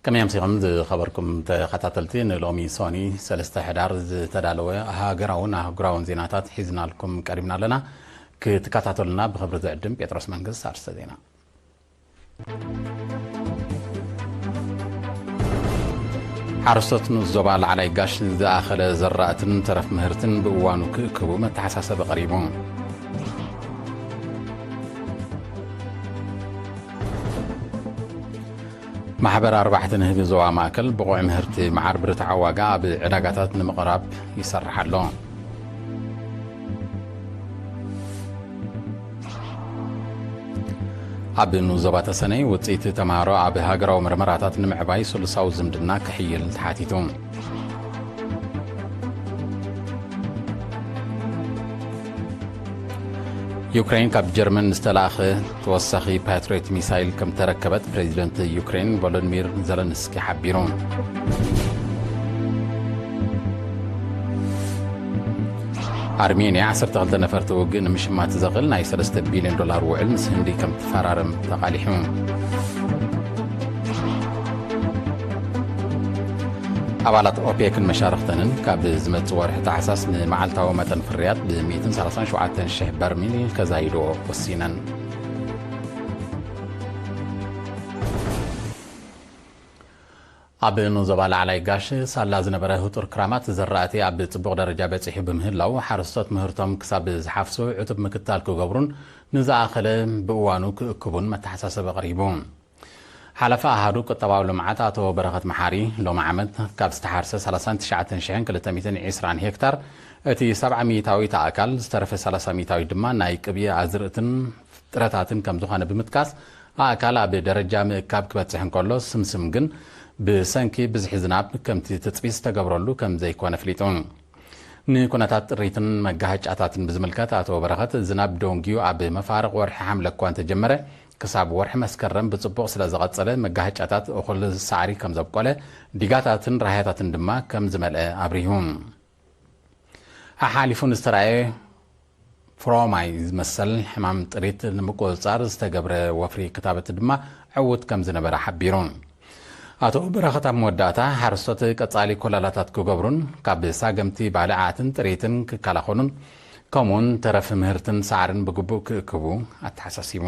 ከመይ ኣምሲኹም ዝኸበርኩም ተኸታተልቲ፣ ንሎሚ ሶኒ ሰለስተ ሕዳር ዝተዳለወ ሃገራውን ኣህጉራውን ዜናታት ሒዝናልኩም ቀሪብና ኣለና። ክትከታተሉና ብኽብሪ ዝዕድም ጴጥሮስ መንግስት። ኣርስተ ዜና። ሓረስቶት ንኡስ ዞባ ላዕላይ ጋሽ ዝኣኸለ ዘራእትን ተረፍ ምህርትን ብእዋኑ ክእክቡ መተሓሳሰቢ ቀሪቡ። ማሕበር ኣርባሕቲ ንህቢ ዞባ ማእከል ብቑዕ ምህርቲ መዓር ብርትዓዊ ዋጋ ኣብ ዕዳጋታት ንምቕራብ ይሰርሕ ኣሎ። ኣብ ንኡስ ዞባ ተሰነይ ውጽኢት ተማሃሮ ኣብ ሃገራዊ መርመራታት ንምዕባይ ስሉሳዊ ዝምድና ክሕይል ተሓቲቱ። ዩክሬን ካብ ጀርመን ዝተላእኸ ተወሳኺ ፓትሪዮት ሚሳይል ከም ተረከበት ፕሬዚደንት ዩክሬን ቮሎዲሚር ዘለንስኪ ሓቢሩ። ኣርሜንያ ዓሰርተ ክልተ ነፈርቲ ውግእ ንምሽማት ዘኽእል ናይ ሰለስተ ቢልዮን ዶላር ውዕል ምስ ህንዲ ከም ትፈራረም ተቓሊሑ። ኣባላት ኦፔክን መሻርኽተንን ካብ ዝመጽእ ወርሒ ታሕሳስ ንመዓልታዊ መጠን ፍርያት ብ ሚእትን ሰላሳን ሸውዓተን ሽሕ በርሚል ከዛይድኦ ወሲነን። ኣብ ንኡስ ዞባ ላዕላይ ጋሽ ሳላ ዝነበረ ህጡር ክራማት ዘራእቲ ኣብ ጽቡቕ ደረጃ በጺሑ ብምህላው፣ ሓረስቶት ምህርቶም ክሳብ ዝሓፍሱ ዕቱብ ምክትታል ክገብሩን ንዝኣኸለ ብእዋኑ ክእክቡን መተሓሳሰቢ ኣቕሪቡ። ሓላፊ ኣሃዱ ቁጠባዊ ልምዓት ኣቶ በረኸት መሓሪ፣ ሎሚ ዓመት ካብ ዝተሓርሰ ሰላሳን ትሽዓተን ሽሕን ክልተ ሚእትን ዕስራን ሄክታር፣ እቲ ሰብዓ ሚእታዊት ኣእካል፣ ዝተረፈ ሰላሳ ሚእታዊት ድማ ናይ ቅብኢ ኣዝርእትን ጥረታትን ከም ዝኾነ ብምጥቃስ፣ ኣእካል ኣብ ደረጃ ምእካብ ክበጽሕ እንከሎ፣ ስምስም ግን ብሰንኪ ብዝሒ ዝናብ ከምቲ ትጽቢት ዝተገብረሉ ከም ዘይኮነ ኣፍሊጡ። ንኩነታት ጥሪትን መጋሃጫታትን ብዝምልከት ኣቶ በረኸት፣ ዝናብ ደንጉዩ ኣብ መፋርቕ ወርሒ ሓምለ እኳ እንተጀመረ፣ ክሳብ ወርሒ መስከረም ብጽቡቕ ስለ ዝቐጸለ፣ መጋሃጫታት እኹል ሳዕሪ ከም ዘብቆለ፣ ዲጋታትን ራህያታትን ድማ ከም ዝመልአ ኣብሪሁ። ኣሓሊፉ ንዝተራእየ ፍሮማይ ዝመሰል ሕማም ጥሪት ንምቁጽጻር ዝተገብረ ወፍሪ ክታበት ድማ ዕዉት ከም ዝነበረ ሓቢሩ። ኣቶ በረኸት ኣብ መወዳእታ፣ ሓረስቶት ቀጻሊ ኮለላታት ክገብሩን ካብ ሳገምቲ ባልዓትን ጥሪትን ክከላኸሉን፣ ከምኡውን ተረፍ ምህርትን ሳዕርን ብግቡእ ክእክቡ ኣተሓሳሲቡ።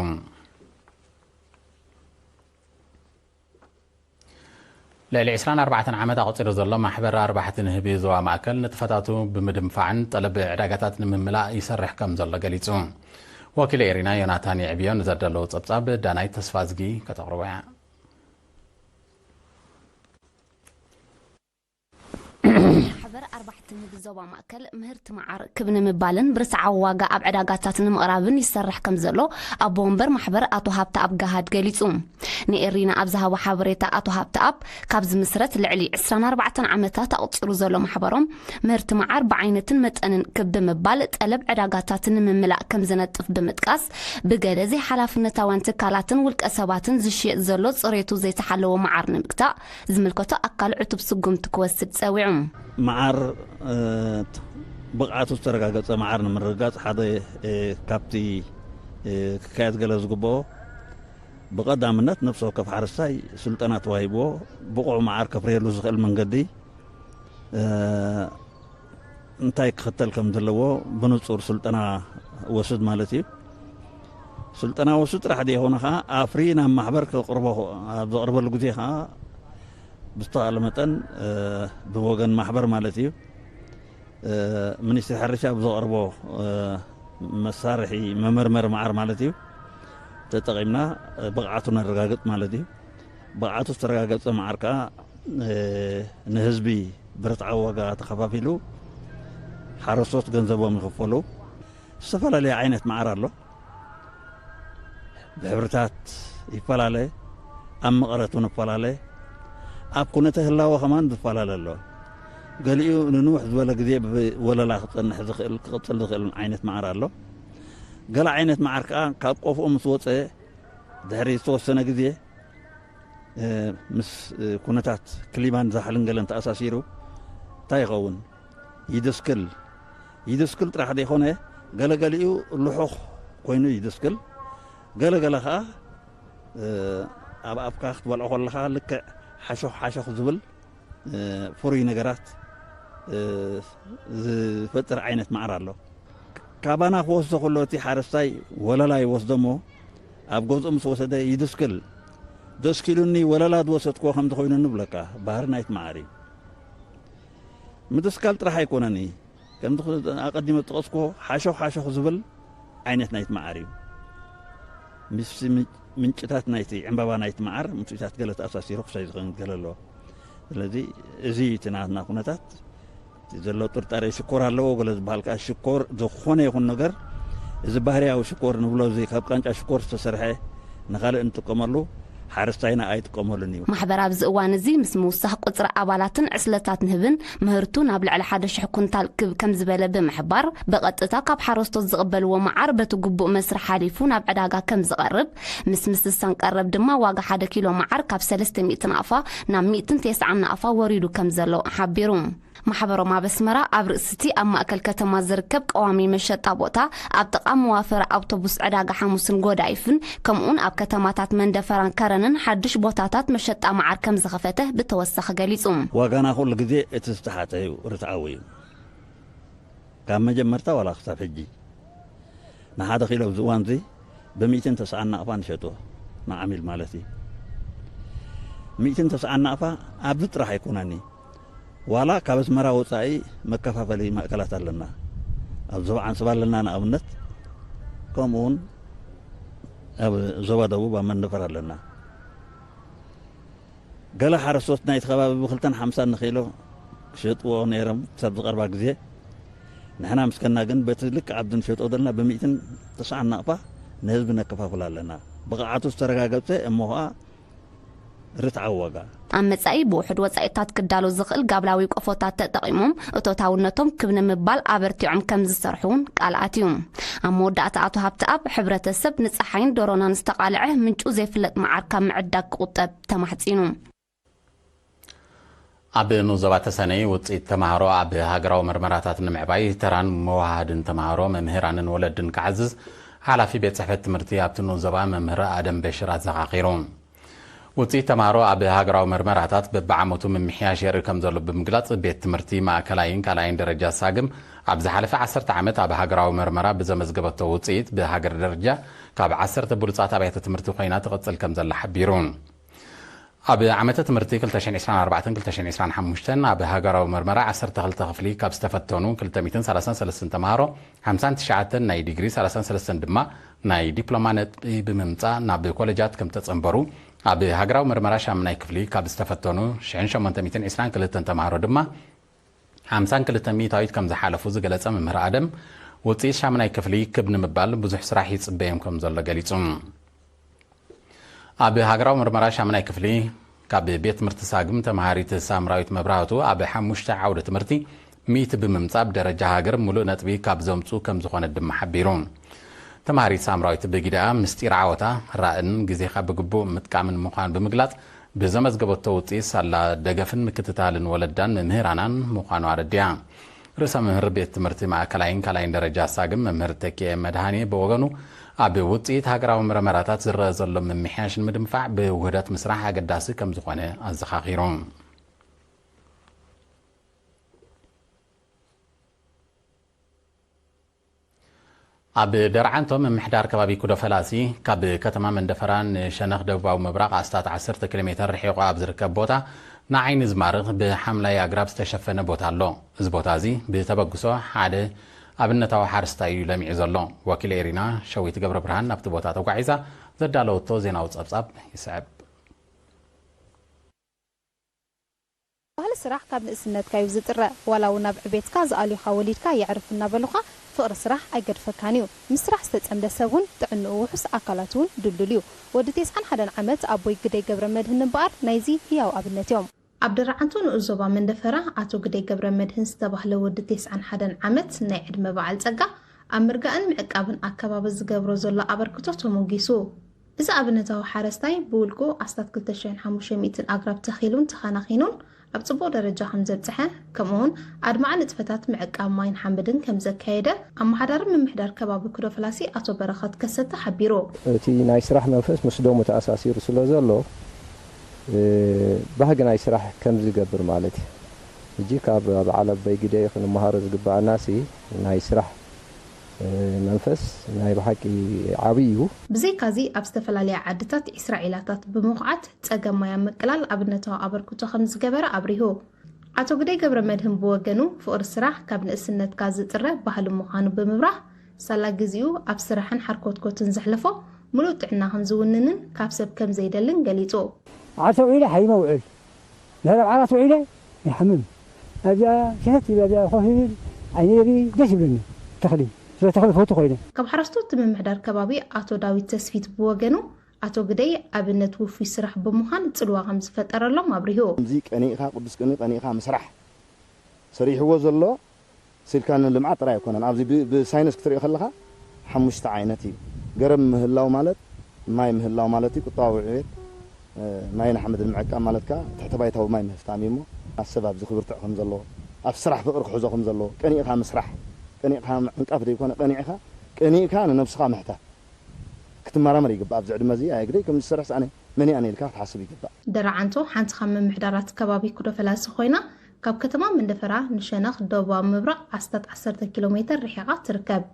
ልዕሊ ዕስራን ኣርባዕተን ዓመት ኣቑጺሩ ዘሎ ማሕበር ኣርባሕቲ ንህቢ ዞባ ማእከል ንጥፈታቱ ብምድንፋዕን ጠለብ ዕዳጋታት ንምምላእ ይሰርሕ ከም ዘሎ ገሊጹ። ወኪል ኤሪና ዮናታን የዕብዮ ንዘዳለዎ ጸብጻብ ዳናይት ተስፋዝጊ ከተቕርቦ እያ። ማሕበር ኣርባሕቲ ንህቢ ዞባ ማእከል ምህርቲ መዓር ክብ ንምባልን ብርትዓዊ ዋጋ ኣብ ዕዳጋታት ንምቕራብን ይሰርሕ ከም ዘሎ ኣቦ ወንበር ማሕበር ኣቶ ሃብተኣብ ገሃድ ገሊጹ። ንኤሪና ኣብ ዝሃቦ ሓበሬታ ኣቶ ሃብተኣብ፣ ካብ ዝምስረት ልዕሊ ዕስራን ኣርባዕተን ዓመታት ኣቑጺሩ ዘሎ ማሕበሮም፣ ምህርቲ መዓር ብዓይነትን መጠንን ክብ ብምባል ጠለብ ዕዳጋታት ንምምላእ ከም ዝነጥፍ ብምጥቃስ፣ ብገለ ዘይሓላፍነታውያን ትካላትን ውልቀ ሰባትን ዝሽየጥ ዘሎ ጽሬቱ ዘይተሓለወ መዓር ንምግታእ ዝምልከቶ ኣካል ዕቱብ ስጉምቲ ክወስድ ጸዊዑ። መዓር፣ እ፣ ብቕዓቱ ዝተረጋገጸ መዓር ንምርግጋጽ ሓደ፣ እ፣ ካብቲ፣ እ፣ ክካየድ ገለ ዝግብኦ፣ ብቐዳምነት ነፍሲ ወከፍ ሓረስታይ ስልጠና ተዋሂብዎ ብቑዕ መዓር ከፍርየሉ ዝኽእል መንገዲ፣ እ፣ እንታይ ክኽተል ከም ዘለዎ ብንጹር ስልጠና ወስድ ማለት እዩ። ስልጠና ወስድ ጥራሕ ዘይኮነ ኸዓ ኣፍሪ ናብ ማሕበር ከቕርቦ፣ ኣብ ዘቕርበሉ ግዜ ኸዓ ብዝተኻእለ መጠን፣ እ፣ ብወገን ማሕበር ማለት እዩ፣ እ፣ ሚኒስትሪ ሕርሻ ብዘቕርቦ፣ እ፣ መሳርሒ መመርመሪ መዓር ማለት እዩ ተጠቒምና፣ እ፣ ብቕዓቱ ነረጋግጽ ማለት እዩ። ብቕዓቱ ዝተረጋገጸ መዓር ከኣ፣ እ፣ ንህዝቢ ብርትዓዊ ዋጋ ተኸፋፊሉ ሓረስቶት ገንዘቦም ይኽፈሉ። ዝተፈላለየ ዓይነት መዓር ኣሎ። ብሕብርታት ይፈላለ፣ ኣብ መቐረት እውን ይፈላለ፣ ኣብ ኩነተ ህላወ ከማን ዝፈላለ ኣሎ። ገሊኡ ንንውሕ ዝበለ ግዜ ብወለላ ክጸንሕ ዝኽእል፣ ክቕጽል ዝኽእል ዓይነት መዓር ኣሎ። ገለ ዓይነት መዓር ከኣ ካብ ቆፍኡ ምስ ወጸ ድሕሪ ዝተወሰነ ግዜ፣ እ፣ ምስ፣ እ፣ ኩነታት ክሊማን ዛሕልን ገለን ተኣሳሲሩ እንታይ ይኸውን? ይድስክል። ይድስክል ጥራሕ ዘይኮነ፣ ገለገሊኡ ልሑኽ ኮይኑ ይድስክል። ገለገለ ኸኣ፣ እ፣ ኣብ ኣፍካ ክትበልዖ ከለኻ ልክዕ ሓሾኽ ሓሾኽ ዝብል ፍሩይ ነገራት ዝፈጥር ዓይነት መዓር ኣሎ። ካባና ክወስዶ ከሎ እቲ ሓረስታይ ወለላ ይወስዶ እሞ ኣብ ገዝኡ ምስ ወሰደ ይድስክል። ደስኪሉኒ ወለላ ዝወሰድክዎ ከምዚ ኮይኑ ንብለካ። ባህሪ ናይቲ መዓር እዩ። ምድስካል ጥራሕ ኣይኮነን እዩ። ከምዚ ኣቐዲመ ዝጠቐስክዎ ሓሾኽ ሓሾኽ ዝብል ዓይነት ናይቲ መዓር እዩ። ምስ ምንጭታት ናይቲ ዕምባባ ናይቲ መዓር ምስታት ገለ ተኣሳሲሩ ክሳይ ዝኸውን ገለ ኣለዎ። ስለዚ እዚ እቲ ናትና ኩነታት ዘሎ ጥርጣሬ ሽኮር ኣለዎ ገለ ዝበሃል ከዓ ሽኮር ዝኾነ ይኹን ነገር እዚ ባህርያዊ ሽኮር ንብሎ እዚ ካብ ቃንጫ ሽኮር ዝተሰርሐ ንኻልእ እንጥቀመሉ ሓረስታይና ኣይጥቀመሉን እዩ። ማሕበር ኣብዚ እዋን እዚ ምስ ምውሳኽ ቁፅሪ ኣባላትን ዕስለታት ንህብን ምህርቱ ናብ ልዕሊ ሓደ ሽሕ ኩንታል ክብ ከም ዝበለ ብምሕባር ብቐጥታ ካብ ሓረስቶት ዝቕበልዎ መዓር በቲ ግቡእ መስርሕ ሓሊፉ ናብ ዕዳጋ ከም ዝቐርብ ምስ ምስሳን ቀረብ ድማ ዋጋ ሓደ ኪሎ መዓር ካብ ሰለስተ ሚእቲ ናቕፋ ናብ ሚእትን ተስዓን ናቕፋ ወሪዱ ከም ዘሎ ሓቢሩ። ማሕበሮም ኣብ ኣስመራ ኣብ ርእሲ እቲ ኣብ ማእከል ከተማ ዝርከብ ቀዋሚ መሸጣ ቦታ ኣብ ጥቓ መዋፈሪ ኣውቶቡስ ዕዳጋ ሓሙስን ጎዳይፍን ከምኡውን ኣብ ከተማታት መንደፈራን ከረንን ሓድሽ ቦታታት መሸጣ መዓር ከም ዝኸፈተ ብተወሳኺ ገሊጹ። ዋጋና ኩሉ ግዜ እቲ ዝተሓተ እዩ፣ ርትዓዊ እዩ። ካብ መጀመርታ ዋላ ክሳብ ሕጂ ንሓደ ኪሎ ኣብዚ እዋን እዚ ብሚእትን ተስዓን ናቕፋ ንሸጦ ንዓሚል ማለት እዩ። ሚእትን ተስዓን ናቕፋ ኣብዚ ጥራሕ ኣይኮነን እዩ። ዋላ ካብ ኣስመራ ወጻኢ መከፋፈሊ ማእከላት ኣለና። ኣብ ዞባ ዓንሰባ ኣለና ንኣብነት፣ ከምኡውን ኣብ ዞባ ደቡብ ኣብ መንደፈር ኣለና። ገለ ሓረስቶት ናይቲ ከባቢ ብክልተን ሓምሳን ንኪሎ ክሸጥዎ ነይሮም ክሳብ ዝቐርባ ግዜ። ንሕና ምስ ከና ግን በቲ ልክዕ ኣብዚ ንሸጦ ዘለና ብሚእትን ተስዓን ናቕፋ ንህዝቢ ነከፋፍል ኣለና። ብቕዓቱ ዝተረጋገጸ እሞ ኸኣ ርትዓዊ ዋጋ። ኣብ መጻኢ ብውሑድ ወጻኢታት ክዳሎ ዝኽእል ጋብላዊ ቆፎታት ተጠቒሞም እቶታውነቶም ክብ ንምባል ኣበርቲዖም ከም ዝሰርሑ እውን ቃል ኣትዩ። ኣብ መወዳእታ ኣቶ ሃብተኣብ ሕብረተሰብ ንጸሓይን ዶሮናን ዝተቓልዐ ምንጩ ዘይፍለጥ መዓር ካብ ምዕዳግ ክቑጠብ ተማሕጺኑ። ኣብ ንኡስ ዞባ ተሰነይ ውጽኢት ተማሃሮ ኣብ ሃገራዊ መርመራታት ንምዕባይ ተራን መወሃሃድን ተማሃሮ፣ መምህራንን ወለድን ክዓዝዝ ሓላፊ ቤት ጽሕፈት ትምህርቲ ኣብቲ ንኡስ ዞባ መምህር ኣደም በሽር ኣዘኻኺሩ። ውጽኢት ተማሃሮ ኣብ ሃገራዊ መርመራታት በብዓመቱ ምምሕያሽ የርኢ ከም ዘሎ ብምግላጽ፣ ቤት ትምህርቲ ማእከላይን ካልኣይን ደረጃ ሳግም ኣብ ዝሓለፈ ዓሰርተ ዓመት ኣብ ሃገራዊ መርመራ ብዘመዝገበቶ ውጽኢት ብሃገር ደረጃ ካብ ዓሰርተ ብሉጻት ኣብያተ ትምህርቲ ኮይና ትቕጽል ከም ዘላ ሓቢሩ። ኣብ ዓመተ ትምህርቲ ክልተ ሽሕን ዕስራን ኣርባዕተን ክልተ ሽሕን ዕስራን ሓሙሽተን ኣብ ሃገራዊ መርመራ ዓሰርተ ክልተ ክፍሊ ካብ ዝተፈተኑ ክልተ ሚእትን ሰላሳን ሰለስተን ተምሃሮ፣ ሓምሳን ትሽዓተን ናይ ዲግሪ፣ ሰላሳን ሰለስተን ድማ ናይ ዲፕሎማ ነጥቢ ብምምጻእ ናብ ኮለጃት ከም ተጸንበሩ፣ ኣብ ሃገራዊ መርመራ ሻምናይ ክፍሊ ካብ ዝተፈተኑ ሽሕን ሸሞንተ ሚእትን ዕስራን ክልተን ተምሃሮ ድማ ሓምሳን ክልተን ሚእታዊት ከም ዝሓለፉ ዝገለጸ መምህር ኣደም፣ ውጽኢት ሻምናይ ክፍሊ ክብ ንምባል ብዙሕ ስራሕ ይጽበዮም ከም ዘሎ ገሊጹ። ኣብ ሃገራዊ ምርመራ ሻምናይ ክፍሊ ካብ ቤት ትምህርቲ ሳግም ተምሃሪት ሳምራዊት መብራህቱ ኣብ ሓሙሽተ ዓውደ ትምህርቲ ሚእቲ ብምምጻእ ብደረጃ ሃገር ሙሉእ ነጥቢ ካብ ዘምጽኡ ከም ዝኾነት ድማ ሓቢሩ። ተምሃሪት ሳምራዊት ብጊደኣ ምስጢር ዓወታ ራእን ግዜኻ ብግቡእ ምጥቃምን ምዃን ብምግላጽ ብዘመዝገበቶ ውጽኢት ሳላ ደገፍን ምክትታልን ወለዳን መምህራናን ምዃኑ ኣረዲኣ። ርእሰ መምህር ቤት ትምህርቲ ማእከላይን ካልኣይን ደረጃ ሳግም መምህር ተኪኤ መድሃኔ ብወገኑ፣ ኣብ ውጽኢት ሃገራዊ መርመራታት ዝረኣ ዘሎ ምምሕያሽ ንምድንፋዕ ብውህደት ምስራሕ ኣገዳሲ ከም ዝኾነ ኣዘኻኺሩ። ኣብ ደርዓንቶ ምምሕዳር ከባቢ ኩዶ ፈላሲ ካብ ከተማ መንደፈራ ንሸነኽ ደቡባዊ ምብራቕ ኣስታት ዓሰርተ ኪሎ ሜተር ርሒቑ ኣብ ዝርከብ ቦታ ንዓይኒ ዝማርኽ ብሓምላይ ኣግራብ ዝተሸፈነ ቦታ ኣሎ። እዚ ቦታ እዚ ብተበግሶ ሓደ ኣብነታዊ ሓረስታይ እዩ ለሚዑ ዘሎ። ወኪል ኤሪና ሸዊት ገብረ ብርሃን ናብቲ ቦታ ተጓዒዛ ዘዳለወቶ ዜናዊ ጸብጻብ ይስዕብ። ባህሊ ስራሕ ካብ ንእስነትካ እዩ ዝጥረ። ዋላ እውን ኣብ ዕቤትካ ዝኣልዩኻ ወሊድካ የዕርፍ እናበሉኻ ፍቕሪ ስራሕ ኣይገድፈካን እዩ። ምስ ስራሕ ዝተጸምደ ሰብ እውን ጥዕንኡ ውሑስ ኣካላቱ እውን ድልዱል እዩ። ወዲ ተስዓን ሓደን ዓመት ኣቦይ ግደይ ገብረመድህን እምበኣር ናይዚ ህያው ኣብነት እዮም። ኣብ ደረዓንቶ ንኡስ ዞባ መንደፈራ ኣቶ ግደይ ገብረመድህን ዝተባህለ ወዲ ተስዓን ሓደን ዓመት ናይ ዕድመ በዓል ጸጋ ኣብ ምርጋእን ምዕቃብን ኣከባቢ ዝገብሮ ዘሎ ኣበርክቶ ተሞጊሱ። እዚ ኣብነታዊ ሓረስታይ ብውልቁ ኣስታት ክልተ ሽሕን ሓሙሽተ ሚእትን ኣግራብ ተኺሉን ተኸናኺኑን ኣብ ጽቡቕ ደረጃ ከም ዘብጽሐ፣ ከምኡውን ኣድማዒ ንጥፈታት ምዕቃብ ማይን ሓመድን ከም ዘካየደ ኣመሓዳሪ ምምሕዳር ከባቢ ኩዶ ፈላሲ ኣቶ በረኸት ከሰተ ሓቢሩ። እቲ ናይ ስራሕ መንፈስ ምስ ደሙ ተኣሳሲሩ ስለ ዘሎ እ፣ ባህጊ ናይ ስራሕ ከም ዝገብር ማለት እዩ። ሕጂ ካብ በዓል ኣቦይ ግደ ክንመሃሮ ዝግብኣናሲ ናይ ስራሕ፣ እ፣ መንፈስ ናይ ብሓቂ ዓብዪ እዩ። ብዘይካዚ ኣብ ዝተፈላለያ ዓድታት ዒስራ ዒላታት ብምኹዓት ጸገም ማይ ኣብ ምቅላል ኣብነታዊ ኣበርክቶ ከም ዝገበረ ኣብሪሁ። ኣቶ ግደይ ገብረ መድህን ብወገኑ ፍቕሪ ስራሕ ካብ ንእስነትካ ዝጥረ ባህሊ ምዃኑ ብምብራህ፣ ሳላ ግዜኡ ኣብ ስራሕን ሓርኮትኮትን ዘሕለፎ ምሉእ ጥዕና ከም ዝውንንን ካብ ሰብ ከም ዘይደልን ገሊጹ። ዓርሰ ውዒለ ሓይመ ውዕል። ድሕሪ ኣብ ዓራት ውዒለ ይሓምም። ኣብዚኣ ሸተት ይብል፣ ኣብዚኣ ኮፍ ይብል፣ ዓይነ የርኢ፣ ደስ ይብለኒ። ተኽሊ፣ ስለ ተኽሊ ፈቱ ኮይነ። ካብ ሓረስቶት ምምሕዳር ከባቢ ኣቶ ዳዊት ተስፊት ብወገኑ፣ ኣቶ ግደይ ኣብነት ውፉይ ስራሕ ብምዃን ጽልዋ ከም ዝፈጠረሎም ኣብሪሁ። ከምዚ ቀኒእኻ፣ ቅዱስ ቅኒ ቀኒእኻ ምስራሕ ሰሪሕዎ ዘሎ ስኢልካ ንልምዓት ጥራይ ኣይኮነን። ኣብዚ ብ-፣ ብሳይንስ ክትሪኦ ከለኻ ሓሙሽተ ዓይነት እዩ። ገረብ ምህላው ማለት ማይ ምህላው ማለት እዩ። ቁጠባዊ ዕቤት፣ እ፣ ማይን ሓመድን ምዕቃብ ማለት ከኣ ትሕተ ባይታዊ ማይ ምህፍታም እዩ እሞ፣ ኣብ ሰብ ኣብዚ ክብርትዕ ከም ዘለዎ፣ ኣብ ስራሕ ፍቕሪ ክሕዞ ከም ዘለዎ፣ ቀኒእኻ ምስራሕ፣ ቀኒእኻ ምዕንቃፍ ዘይኮነ፣ ቀኒዕኻ፣ ቀኒእካ ንነብስኻ ምሕታት ክትመራመር ይግባእ። ኣብዚ ዕድመ እዚ ኣየ ግደይ ከምዚ ዝሰርሕስ ኣነ መን እየ ኣነ ኢልካ ክትሓስብ ይግባእ። ደራዓንቶ ሓንቲ ካብ ምምሕዳራት ከባቢ ኩዶፈላሲ ኮይና፣ ካብ ከተማ መንደፈራ ንሸነኽ ደቡባዊ ምብራቕ ኣስታት ዓሰርተ ኪሎ ሜተር ርሒቓ ትርከብ።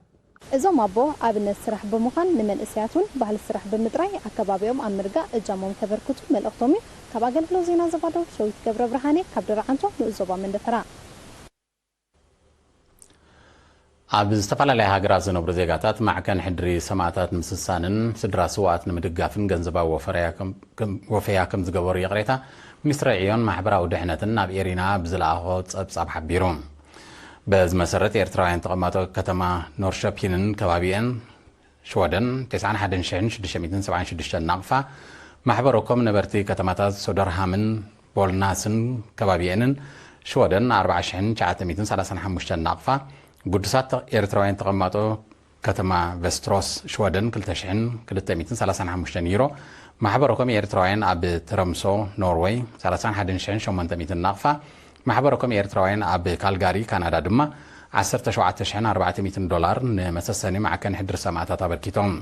እዞም ኣቦ ኣብነት ስራሕ ብምዃን ንመንእሰያት እውን ባህሊ ስራሕ ብምጥራይ ኣከባቢኦም ኣብ ምርጋእ እጃሞም ከበርክቱ መልእኽቶም እዩ። ካብ ኣገልግሎት ዜና ዞባ ደቡብ ሸዊት ገብረ ብርሃኔ ካብ ደራዓንቶ ንኡስ ዞባ መንደፈራ። ኣብ ዝተፈላለያ ሃገራት ዝነብሩ ዜጋታት ማዕከን ሕድሪ ሰማእታት ንምስሳንን ስድራ ስውኣት ንምድጋፍን ገንዘባዊ ወፈረያ ከም-፣ ከም-፣ ወፈያ ከም ዝገበሩ ይቕሬታ ሚኒስትሪ ዕዮን ማሕበራዊ ድሕነትን ናብ ኤሪና ብዝለኣኾ ጸብጻብ ሓቢሩ። በዚ መሰረት ኤርትራውያን ተቐማጦ ከተማ ኖርሾፒንን ከባቢአን ሽወደን ተስዓን ሓደን ሽሕን ሽዱሽተ ሚእትን ሰብዓን ሽዱሽተን ናቕፋ፣ ማሕበረኮም ነበርቲ ከተማታት ሶደርሃምን ቦልናስን ከባቢኤንን ሽወደን ኣርባዓ ሽሕን ትሽዓተ ሚእትን ሰላሳን ሓሙሽተን ናቕፋ፣ ግዱሳት ኤርትራውያን ተቐማጦ ከተማ ቨስትሮስ ሽወደን ክልተ ሽሕን ክልተ ሚእትን ሰላሳን ሓሙሽተን ዩሮ፣ ማሕበረኮም ኤርትራውያን ኣብ ትረምሶ ኖርወይ ሰላሳን ሓደን ሽሕን ሸሞንተ ሚእትን ናቕፋ፣ ማሕበረኮም ኤርትራውያን ኣብ ካልጋሪ ካናዳ ድማ ዓሰርተ ሸውዓተ ሽሕን ኣርባዕተ ሚእትን ዶላር ንመሰሰኒ ማዕከን ሕድሪ ሰማእታት ኣበርኪቶም።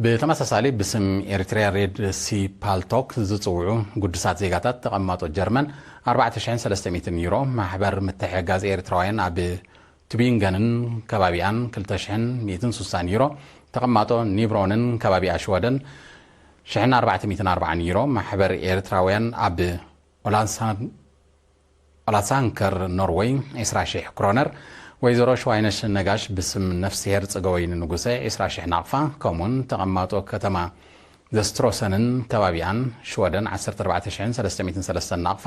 ብተመሳሳሊ ብስም ኤሪትሪያ ሬድ ሲ ፓልቶክ ዝጽውዑ ግዱሳት ዜጋታት ተቐማጦ ጀርመን ኣርባዕተ ሽሕን ሰለስተ ሚእትን ዩሮ፣ ማሕበር ምትሕግጋዝ ኤርትራውያን ኣብ ቱቢንገንን ከባቢኣን ክልተ ሽሕን ሚእትን ስሳን ዩሮ፣ ተቐማጦ ኒብሮንን ከባቢኣ ሽወደን ሽሕን ኣርባዕተ ሚእትን ኣርባዓን ዩሮ፣ ማሕበር ኤርትራውያን ኣብ ኦላንሳን-፣ ኦላሳንከር ኖርወይ ዕስራ ሽሕ ክሮነር፣ ወይዘሮ ሽዋይነሽ ነጋሽ ብስም ነፍስሄር ጽገወይኒ ንጉሰ ዕስራ ሽሕ ናቕፋ፣ ከምኡውን ተቐማጦ ከተማ ዘስትሮሰንን ከባቢኣን ሽወደን ዓሰርተ ኣርባዕተ ሽሕን ሰለስተ ሚእትን ሰለስተን ናቕፋ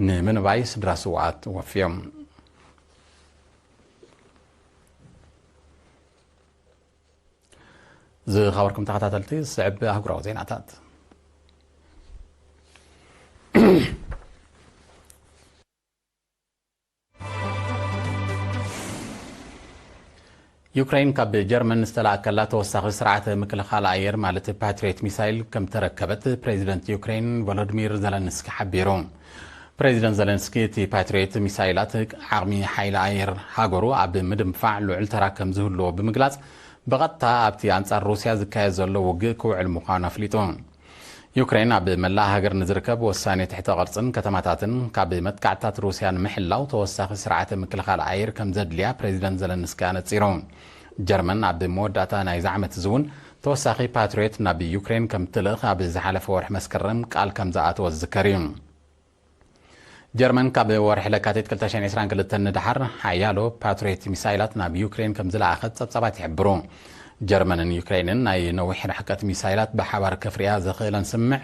ንምንባይ ስድራ ስውኣት ወፍዮም። ዝኸበርኩም ተኸታተልቲ፣ ዝስዕብ ኣህጉራዊ ዜናታት። ዩክሬን ካብ ጀርመን ዝተላእከላ ተወሳኺ ስርዓተ ምክልኻል ኣየር ማለት ፓትሪዮት ሚሳይል ከም ተረከበት ፕሬዚደንት ዩክሬን ቮሎዲሚር ዘለንስኪ ሓቢሩ። ፕሬዚደንት ዘለንስኪ እቲ ፓትሪዮት ሚሳይላት ዓቕሚ ሓይሊ ኣየር ሃገሩ ኣብ ምድንፋዕ ልዑል ተራ ከም ዝህልዎ ብምግላጽ፣ ብቐጥታ ኣብቲ ኣንጻር ሩስያ ዝካየድ ዘሎ ውግእ ክውዕል ምዃኑ ኣፍሊጡ። ዩክሬን ኣብ መላእ ሃገር ንዝርከብ ወሳኒ ትሕተ ቅርጽን ከተማታትን ካብ መጥቃዕትታት ሩስያ ንምሕላው ተወሳኺ ስርዓተ ምክልኻል ኣየር ከም ዘድልያ ፕሬዚደንት ዘለንስኪ ኣነጺሩ። ጀርመን ኣብ መወዳእታ ናይዚ ዓመት እዚ እውን ተወሳኺ ፓትሪዮት ናብ ዩክሬን ከም ትልእኽ ኣብ ዝሓለፈ ወርሒ መስከረም ቃል ከም ዝኣተወ ዝዝከር እዩ። ጀርመን ካብ ወርሒ ለካቲት ክልተ ሽሕን ዕስራን ክልተን ንደሓር ሓያሎ ፓትሪዮት ሚሳይላት ናብ ዩክሬን ከም ዝለኣኸት ጸብጻባት ይሕብሩ። ጀርመንን ዩክሬንን ናይ ነዊሕ ርሕቀት ሚሳይላት ብሓባር ከፍርያ ዘኽእለን ስምምዕ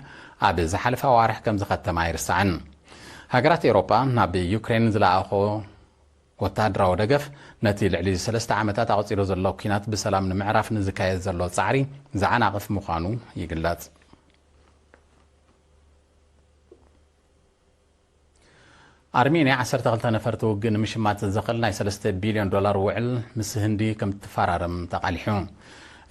ኣብ ዝሓለፈ ኣዋርሕ ከም ዝኸተማ ኣይርሳዕን። ሃገራት ኤውሮጳ ናብ ዩክሬን ዝለኣኾ ወተሃደራዊ ደገፍ ነቲ ልዕሊ ሰለስተ ዓመታት ኣቕጺሉ ዘሎ ኲናት ብሰላም ንምዕራፍ ንዝካየድ ዘሎ ጻዕሪ ዝዓናቕፍ ምዃኑ ይግለጽ። ኣርሜንያ ዓሰርተ ክልተ ነፈርቲ ውግእ ንምሽማት ዘኽእል ናይ ሰለስተ ቢልዮን ዶላር ውዕል ምስ ህንዲ ከም ትፈራረም ተቓሊሑ።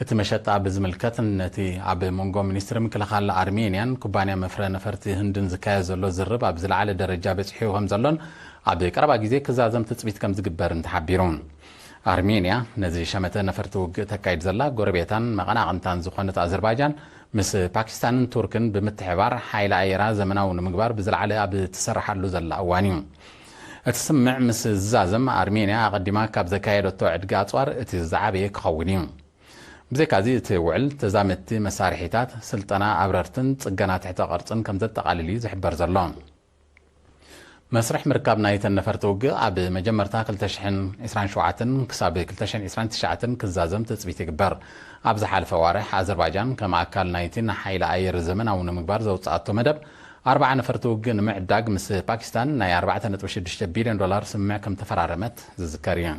እቲ መሸጣ ብዝምልከት ነቲ ኣብ መንጎ ሚኒስትሪ ምክልኻል ኣርሜንያን ኩባንያ መፍረ ነፈርቲ ህንድን ዝካየድ ዘሎ ዝርብ ኣብ ዝለዓለ ደረጃ በጺሑ ከም ዘሎን ኣብ ቀረባ ግዜ ክዛዘም ትጽቢት ከም ዝግበርን ተሓቢሩ። ኣርሜንያ ነዚ ሸመተ ነፈርቲ ውግእ ተካይድ ዘላ ጎረቤታን መቐናቕንታን ዝኾነት ኣዘርባይጃን፣ ምስ ፓኪስታንን ቱርክን ብምትሕባር ሓይሊ ኣየራ ዘመናዊ ንምግባር ብዝለዓለ ኣብ ትሰርሓሉ ዘላ እዋን እዩ። እቲ ስምምዕ ምስ ዝዛዘም፣ ኣርሜንያ ኣቐዲማ ካብ ዘካየደቶ ዕድጊ ኣጽዋር እቲ ዝዓበየ ክኸውን እዩ። ብዘይካዚ፣ እቲ ውዕል ተዛመድቲ መሳርሒታት፣ ስልጠና ኣብረርትን ጽገና ትሕተ ቅርጽን ከም ዘጠቓልል እዩ ዝሕበር ዘሎ። መስርሕ ምርካብ ናይተን ነፈርቲ ውግእ ኣብ መጀመርታ ክልተ ሽሕን ዕስራን ሸውዓተን ክሳብ ክልተ ሽሕን ዕስራን ትሽዓተን ክዛዘም ትጽቢት ይግበር። ኣብ ዝሓለፈ ኣዋርሕ፣ ኣዘርባይጃን ከም ኣካል ናይቲ ንሓይሊ ኣየር ዘመናዊ ንምግባር ዘውጽኣቶ መደብ፣ ኣርባዓ ነፈርቲ ውግእ ንምዕዳግ ምስ ፓኪስታን ናይ ኣርባዕተ ነጥቢ ሽዱሽተ ቢልዮን ዶላር ስምምዕ ከም ተፈራረመት ዝዝከር እዩ።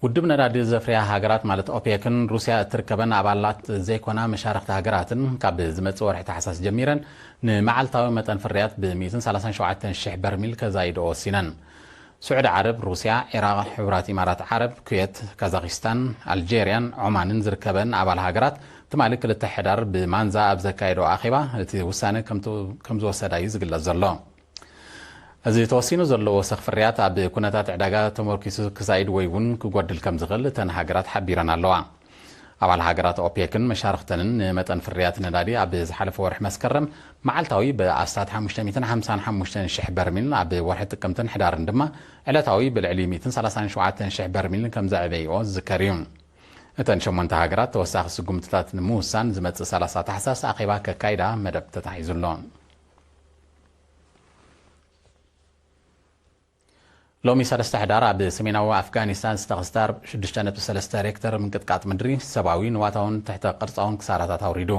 ውድብ ነዳዲ ዘፍርያ ሃገራት ማለት ኦፔክን ሩስያ እትርከበን ኣባላት ዘይኮና መሻርኽቲ ሃገራትን፣ ካብ ዝመጽእ ወርሒ ታሕሳስ ጀሚረን ንመዓልታዊ መጠን ፍርያት ብ ሚእትን ሰላሳን ሸውዓተን ሽሕ በርሚል ከዛይድኦ ወሲነን። ስዑዲ ዓረብ፣ ሩስያ፣ ዒራቕ፣ ሕቡራት ኢማራት ዓረብ፣ ኩዌት፣ ካዛኺስታን፣ ኣልጀርያን ዖማንን ዝርከበን ኣባል ሃገራት፣ ትማሊ ክልተ ሕዳር ብማንዛ ኣብ ዘካየደኦ ኣኼባ፣ እቲ ውሳነ ከምቲ-፣ ከም ዝወሰዳ እዩ ዝግለጽ ዘሎ። እዚ ተወሲኑ ዘሎ ወሰኽ ፍርያት፣ ኣብ ኩነታት ዕዳጋ ተመርኪሱ ክዛይድ ወይ እውን ክጎድል ከም ዝኽእል እተን ሃገራት ሓቢረን ኣለዋ። ኣባል ሃገራት ኦፔክን መሻርኽተንን ንመጠን ፍርያት ነዳዲ ኣብ ዝሓለፈ ወርሒ መስከረም መዓልታዊ ብኣስታት ሓሙሽተ ሚእትን ሓምሳን ሓሙሽተን ሽሕ በርሚል፣ ኣብ ወርሒ ጥቅምትን ሕዳርን ድማ ዕለታዊ ብልዕሊ ሚእትን ሰላሳን ሸውዓተን ሽሕ በርሚል ከም ዘዕበይኦ ዝዝከር እዩ። እተን ሸሞንተ ሃገራት ተወሳኺ ስጉምትታት ንምውሳን ዝመጽእ ሰላሳ ታሕሳስ ኣኼባ ከካይዳ መደብ ተታሒዙ ኣሎ። ሎሚ ሰለስተ ሕዳር ኣብ ሰሜናዊ ኣፍጋኒስታን ዝተኸስተ ሽዱሽተ ነጥቢ ሰለስተ ሬክተር ምንቅጥቃጥ ምድሪ ሰብኣዊ፣ ንዋታውን ትሕተ ቅርጻውን ክሳራታት ኣውሪዱ።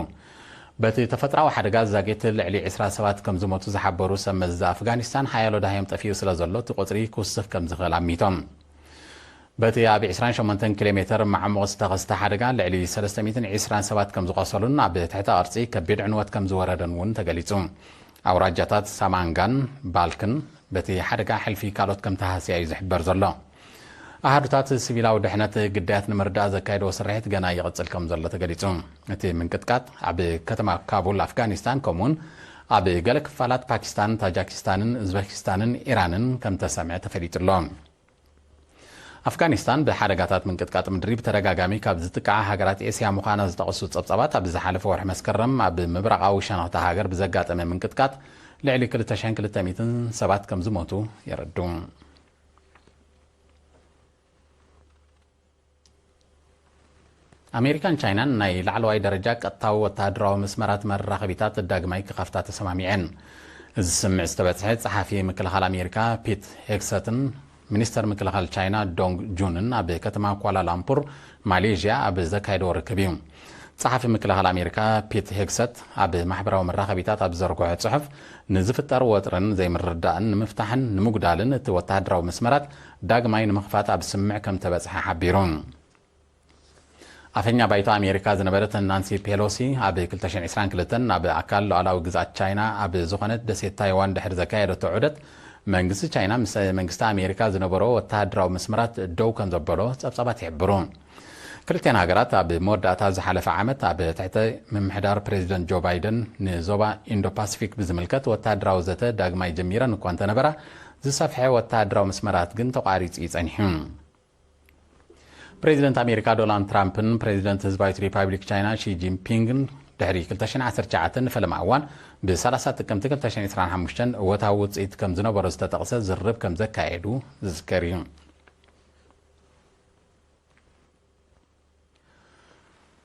በቲ ተፈጥራዊ ሓደጋ ዛጌት ልዕሊ ዕስራ ሰባት ከም ዝሞቱ ዝሓበሩ ሰብ መዚ ኣፍጋኒስታን፣ ሓያሎ ደሃዮም ጠፊኡ ስለ ዘሎ እቲ ቁጽሪ ክውስኽ ከም ዝኽእል ኣሚቶም። በቲ ኣብ ዕስራን ሸሞንተን ኪሎ ሜተር ማዕሙቕ ዝተኸስተ ሓደጋ ልዕሊ ሰለስተ ሚእትን ዕስራን ሰባት ከም ዝቖሰሉን ኣብ ትሕተ ቅርጺ ከቢድ ዕንወት ከም ዝወረደን እውን ተገሊጹ። ኣውራጃታት ሳማንጋን ባልክን በቲ ሓደጋ ሕልፊ ካልኦት ከም ተሃስያ እዩ ዝሕበር ዘሎ። ኣሃዱታት ሲቪላዊ ድሕነት ግዳያት ንምርዳእ ዘካየድዎ ስርሒት ገና ይቕጽል ከም ዘሎ ተገሊጹ። እቲ ምንቅጥቃጥ ኣብ ከተማ ካቡል ኣፍጋኒስታን፣ ከምኡውን ኣብ ገለ ክፋላት ፓኪስታን፣ ታጃኪስታንን ኡዝበኪስታንን ኢራንን ከም ተሰምዐ ተፈሊጡ ኣሎ። ኣፍጋኒስታን ብሓደጋታት ምንቅጥቃጥ ምድሪ ብተደጋጋሚ ካብ ዝጥቃዓ ሃገራት ኤስያ ምዃና ዝጠቐሱ ጸብጻባት፣ ኣብ ዝሓለፈ ወርሒ መስከረም ኣብ ምብራቓዊ ሸነኽታ ሃገር ብዘጋጠመ ምንቅጥቃጥ ልዕሊ ክልተ ሽሕን ክልተ ሚእትን ሰባት ከም ዝሞቱ የረድኡ። ኣሜሪካን ቻይናን ናይ ላዕለዋይ ደረጃ ቀጥታዊ ወተሃደራዊ መስመራት መራኸቢታት ዳግማይ ክኸፍታ ተሰማሚዐን። እዚ ስምምዕ ዝተበጽሐ፣ ጸሓፊ ምክልኻል ኣሜሪካ ፒት ሄግሰትን ሚኒስተር ምክልኻል ቻይና ዶንግ ጁንን ኣብ ከተማ ኳላላምፑር፣ ማሌዥያ፣ ኣብ ዘካየድዎ ርክብ እዩ። ጸሓፊ ምክልኻል ኣሜሪካ ፒት ሄግሰት ኣብ ማሕበራዊ መራኸቢታት ኣብ ዝዘርግሖ ጽሑፍ፣ ንዝፍጠር ወጥርን ዘይምርድዳእን ንምፍታሕን ንምጉዳልን እቲ ወተሃደራዊ መስመራት ዳግማይ ንምኽፋት ኣብ ስምምዕ ከም ተበጽሐ ሓቢሩ። ኣፈኛ ባይቶ ኣሜሪካ ዝነበረት ናንሲ ፔሎሲ፣ ኣብ ክልተ ሽሕን ዕስራን ክልተን ናብ ኣካል ሉዓላዊ ግዝኣት ቻይና ኣብ ዝኾነት ደሴት ታይዋን ድሕሪ ዘካየደቶ ዑደት፣ መንግስቲ ቻይና ምስ መንግስቲ ኣሜሪካ ዝነበሮ ወተሃደራዊ መስመራት ደው ከም ዘበሎ ጸብጻባት ይሕብሩ። ክልቲኣን ሃገራት ኣብ መወዳእታ ዝሓለፈ ዓመት ኣብ ትሕቲ ምምሕዳር ፕሬዚደንት ጆ ባይደን ንዞባ ኢንዶ ፓሲፊክ ብዝምልከት ወተሃደራዊ ዘተ ዳግማይ ጀሚረን እኳ እንተነበራ፣ ዝሰፍሐ ወተሃደራዊ መስመራት ግን ተቋሪጹ እዩ ጸኒሑ። ፕሬዚደንት ኣሜሪካ ዶናልድ ትራምፕን ፕሬዚደንት ህዝባዊት ሪፓብሊክ ቻይና ሺ ጂንፒንግን ድሕሪ ክልተ ሽሕን ዓሰርተ ትሽዓተን ንፈለማ እዋን፣ ብ ሰላሳ ጥቅምቲ ክልተ ሽሕን ዕስራን ሓሙሽተን እወታዊ ውፅኢት ከም ዝነበሮ ዝተጠቕሰ ዝርርብ ከም ዘካየዱ ዝዝከር እዩ።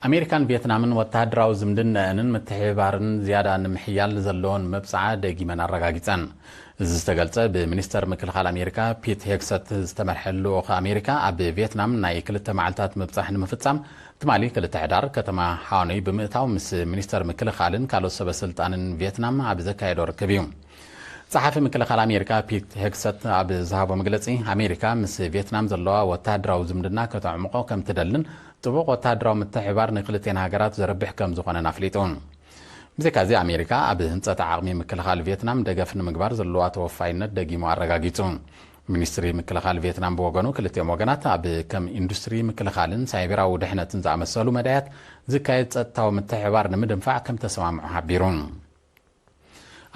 ኣሜሪካን ቪየትናምን ወተሃደራዊ ዝምድናኣንን ምትሕብባርን ዝያዳ ንምሕያል ዘለወን መብጽዓ ደጊመን ኣረጋጊጸን። እዚ ዝተገልጸ፣ ብሚኒስተር ምክልኻል ኣሜሪካ ፒት ሄግሰት ዝተመርሐ ልኡኽ ኣሜሪካ፣ ኣብ ቪየትናም ናይ ክልተ መዓልታት ምብጻሕ ንምፍጻም ትማሊ ክልተ ሕዳር ከተማ ሃኖይ ብምእታው፣ ምስ ሚኒስተር ምክልኻልን ካልኦት ሰበ ስልጣንን ቪየትናም ኣብ ዘካየዶ ርክብ እዩ። ጸሓፊ ምክልኻል ኣሜሪካ ፒት ሄግሰት ኣብ ዝሃቦ መግለጺ፣ ኣሜሪካ ምስ ቪየትናም ዘለዋ ወተሃደራዊ ዝምድና ከተዕምቆ ከም ትደልን፣ ጥቡቕ ወተሃደራዊ ምትሕብባር ንክልቲኤን ሃገራት ዘርብሕ ከም ዝኾነን ኣፍሊጡ። ብዘይካዚ፣ ኣሜሪካ ኣብ ህንጸት ዓቕሚ ምክልኻል ቪየትናም ደገፍ ንምግባር ዘለዋ ተወፋይነት ደጊሙ ኣረጋጊጹ። ሚኒስትሪ ምክልኻል ቪየትናም ብወገኑ፣ ክልቲኦም ወገናት ኣብ ከም ኢንዱስትሪ ምክልኻልን ሳይበራዊ ድሕነትን ዝኣመሰሉ መዳያት ዝካየድ ጸጥታዊ ምትሕብባር ንምድንፋዕ ከም ተሰማምዑ ሓቢሩ።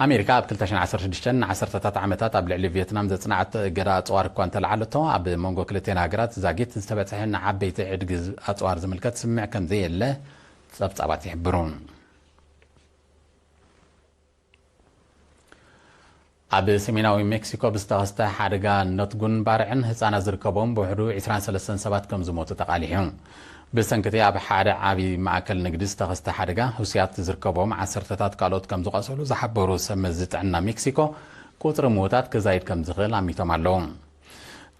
ኣሜሪካ ኣብ ክልተ ሽሕን ዓሰርተ ሽዱሽተን ንዓሰርተታት ዓመታት ኣብ ልዕሊ ቪየትናም ዘጽንዓቶ እገዳ ኣጽዋር እኳ እንተለዓለቶ፣ ኣብ መንጎ ክልቲኣን ሃገራት ዛጊት ዝተበጽሐ ንዓበይቲ ዕድጊ ኣጽዋር ዝምልከት ስምምዕ ከም ዘየለ ጸብጻባት ይሕብሩ። ኣብ ሰሜናዊ ሜክሲኮ ብዝተኸስተ ሓደጋ ነትጉን ባርዕን ህጻናት ዝርከቦም ብውሕዱ ዕስራን ሰለስተን ሰባት ከም ዝሞቱ ተቓሊሑ። ብሰንክቲ ኣብ ሓደ ዓቢ ማእከል ንግዲ ዝተኸስተ ሓደጋ፣ ህሱያት ዝርከቦም ዓሰርተታት ካልኦት ከም ዝቖሰሉ ዝሓበሩ ሰብ መዚ ጥዕና ሜክሲኮ፣ ቁጽሪ ምዉታት ክዛይድ ከም ዝኽእል ኣሚቶም ኣለዉ።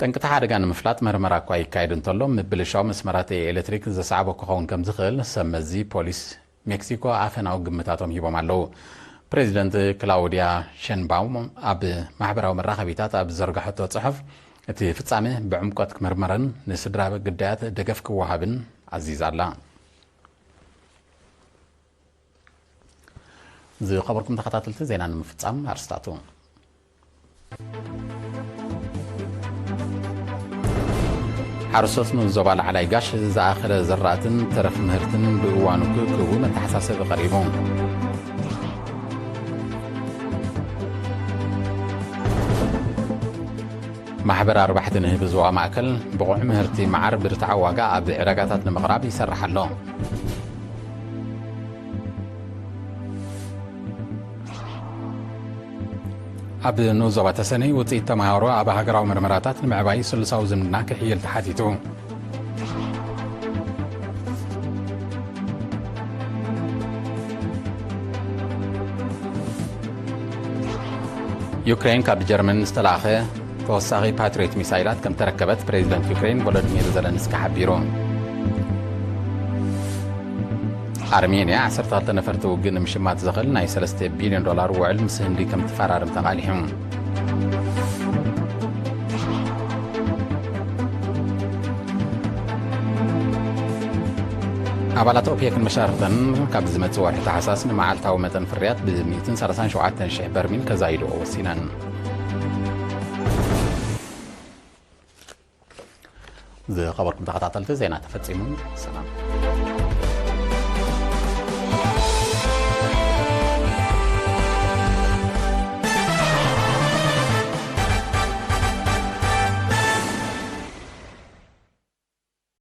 ጠንቅቲ ሓደጋ ንምፍላጥ መርመራ እኳ ይካየድ እንተሎ፣ ምብልሻው መስመራት ኤሌክትሪክ ዘስዓቦ ክኸውን ከም ዝኽእል ሰብ መዚ ፖሊስ ሜክሲኮ ኣፈናዊ ግምታቶም ሂቦም ኣለዉ። ፕሬዚደንት ክላውዲያ ሸንባውም ኣብ ማሕበራዊ መራኸቢታት ኣብ ዝዘርጋሐቶ ጽሑፍ፣ እቲ ፍጻመ ብዕምቆት ክምርመርን ንስድራ ግዳያት ደገፍ ክወሃብን ኣዚዛ ኣላ። ዝኸበርኩም ተኸታተልቲ፣ ዜና ንምፍጻም ኣርስታቱ። ሓረስቶት ንዞባ ላዕላይ ጋሽ ዝኣኸለ ዘራእትን ተረፍ ምህርትን ብእዋኑ ክእክቡ መተሓሳሰቢ ቀሪቡ። ማሕበር ኣርባሕቲ ንህቢ ዞባ ማእከል ብቑዕ ምህርቲ መዓር ብርትዓዊ ዋጋ ኣብ ዕዳጋታት ንምቕራብ ይሰርሕ ኣሎ። ኣብ ንኡስ ዞባ ተሰነይ ውፅኢት ተምሃሮ ኣብ ሃገራዊ መርመራታት ንምዕባይ ስሉሳዊ ዝምድና ክሕይል ተሓቲቱ። ዩክሬን ካብ ጀርመን ዝተላእኸ ተወሳኺ ፓትሪዮት ሚሳይላት ከም ተረከበት ፕሬዚደንት ዩክሬን ቮሎዲሚር ዘለንስኪ ሓቢሩ። ኣርሜንያ ዓሰርተ ክልተ ነፈርቲ ውግእ ንምሽማት ዘኽእል ናይ ሰለስተ ቢልዮን ዶላር ውዕል ምስ ህንዲ ከም ትፈራርም ተቓሊሑ። ኣባላት ኦፔክን መሻርኽተን ካብ ዝመጽእ ወርሒ ታሕሳስ ንመዓልታዊ መጠን ፍርያት ብ ሚእትን ሰላሳን ሸውዓተን ሽሕ በርሚል ከዛይድኦ ወሲነን። ዝኸበርኩም ተኸታተልቲ፣ ዜና ተፈጺሙ። ሰላም።